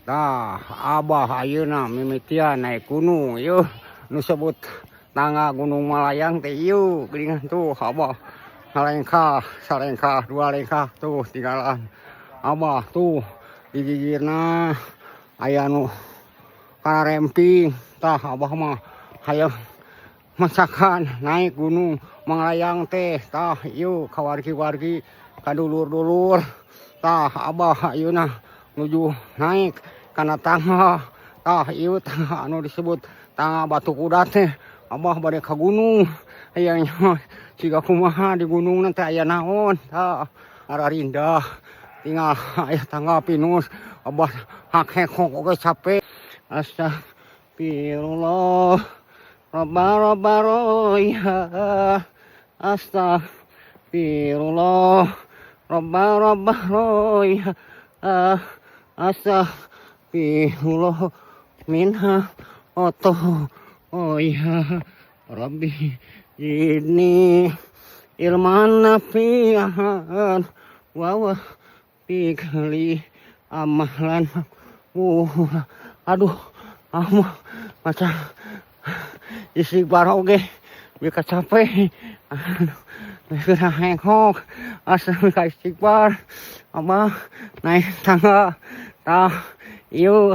Tah, Abah ayeuna mimitian naik gunung yeuh, nu sebut tangga Gunung Manglayang teh ieu geuningan. Tuh, Abah ngalengkah salengkah, dua lengkah tuh tinggalan Abah. Tuh, di gigirna aya nu karemping. Tah, Abah mah hayang masakan naik Gunung Manglayang teh. Tah, ieu ka wargi-wargi, ka dulur-dulur. Tah, Abah ayeuna nuju naik kana tangga. Tah, ieu tangga anu disebut tangga Batu Kuda teh. Abah bade ka gunung, hayang siga kumaha di gunung teh, aya naon. Tah, ararindah tinggal aya tangga pinus. Abah hakekok oge capek. Astagfirullah Robba robba roya, astagfirullah Robba robba roya, astagfirullah minha oto. Oh ya Rabbi zidni ilman nafi'an wa waffiqli amalan. Aduh, ah, maca istighfar oge bika capek. Aduh, hengkok asa ka istighfar. Abah naik tangga. Tah, ieu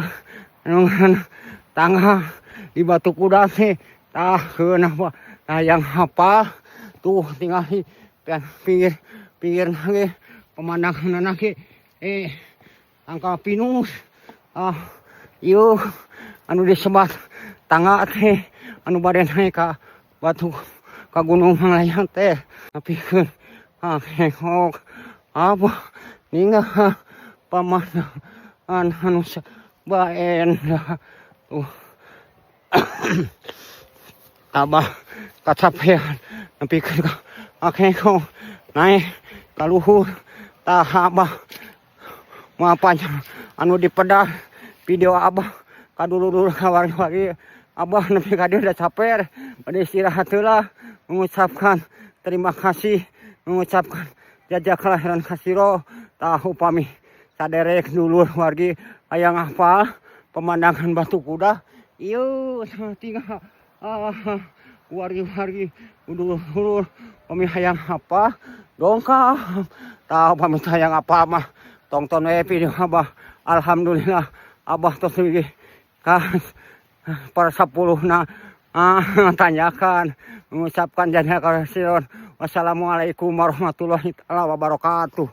anu tangga di Batu Kuda teh. Tah, kenapa hayang hafal tuh, tinggal di pinggir pinggir ge pemandangan ge tangga pinus. Ah, ieu anu disebat tangga teh anu bade naik ka batu, ka Gunung Manglayang teh. Nepikeun ah hengkok apa ninggal pemandangan anu baendah tuh. Abah kacapean nepikeun ka hengkok naik ka luhur. Tah, Abah moal panjang anu dipeda video Abah ka dulur-dulur, ka wargi-wargi. Abah nepi ka dieu udah capek, bade istirahat heula, mengucapkan terima kasih, mengucapkan jazakallah khairan katsiro. Tah, upami saderek dulur wargi hayang hafal pemandangan Batu Kuda ieu, tinggal ah, wargi-wargi, dulur-dulur, upami hayang hafal dongkap. Tah, upami hayang apa mah tonton we video Abah. Alhamdulillah, Abah tos lagi ka para 10 na ah, tanyakan, mengucapkan jazakallah khairan. Wassalamualaikum warahmatullahi wabarakatuh.